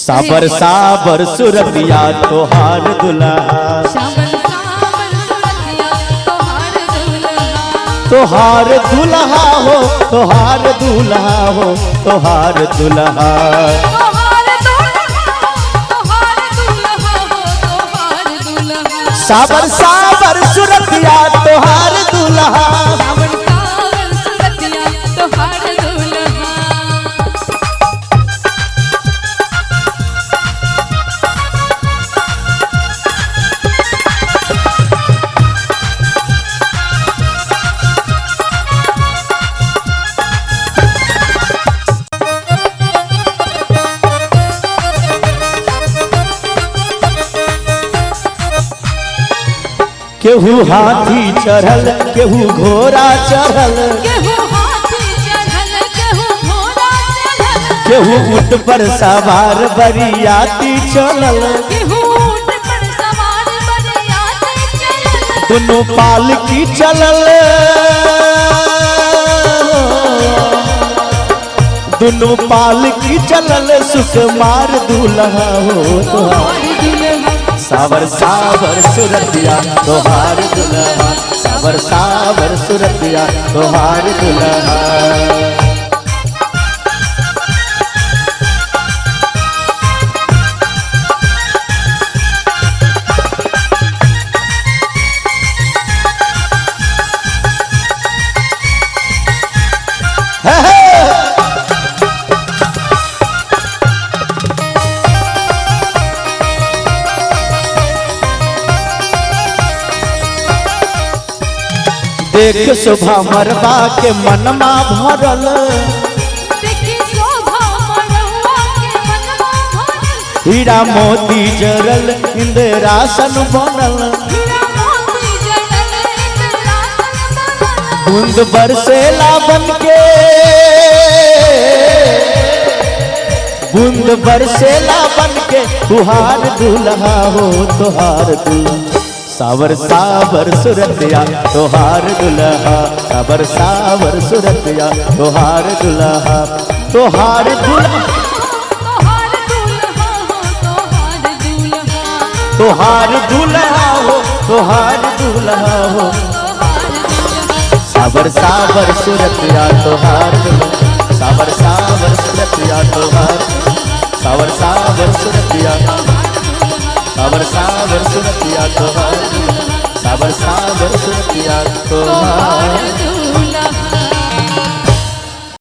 साबर साबर सुरतिया तोहार दुल्हा। सावर सावर सुरतिया तोहार दुल्हा। तोहार दुल्हा हो, तोहार दुल्हा हो, तोहार दुल्हा। तोहार दुल्हा, तोहार दुल्हा हो, तोहार दुल्हा। साबर साबर सुरतिया तोहार दुल्हा। सावर सावर सुरतिया तोहार दुल्हा। केहू हाथी चढ़ल केहू घोड़ा चढ़ल, केहू हाथी चढ़ल केहू घोड़ा चढ़ल, केहू ऊँट पर सवार बरियाती चलल। केहू ऊँट पर सवार बरियाती चलल। दुनू पालकी चलल, दुनू पालकी चलल, सुकुमार दुल्हा हो तोहार। तोहार दुल्हा। सावर सावर सुरतिया तोहार दुल्हा। सावर सावर सुरतिया तोहार दुल्हा। हे हे। देख शोभा मरबा के मनमा भरल, देखी शोभा मरवा के मनवा भरल। हीरा मोती जरल इंद्रासन बनल। हीरा मोती जड़ल इंद्रासन बनल। बूंद बरसेला बनके, बूंद बरसेला बनके, तुहार दुल्हा हो तोहार दुल्हा। सावर सावर सुरतिया तोहार दुल्हा। सावर सावर सुरतिया तोहार दुल्हा। तोहार दुल्हा, तोहार दुल्हा हो, तोहार दुल्हा। तोहार दुल्हा हो, तोहार दुल्हा हो। तोहार दुल्हा। सावर सावर सुरतिया तोहार दुल्हा। सावर सावर सुरतिया तोहार। सावर सावर सुरतिया, सावर सावर सुरतिया तोहार। सावर सावर सुरतिया तोहार। तोहार दुल्हा।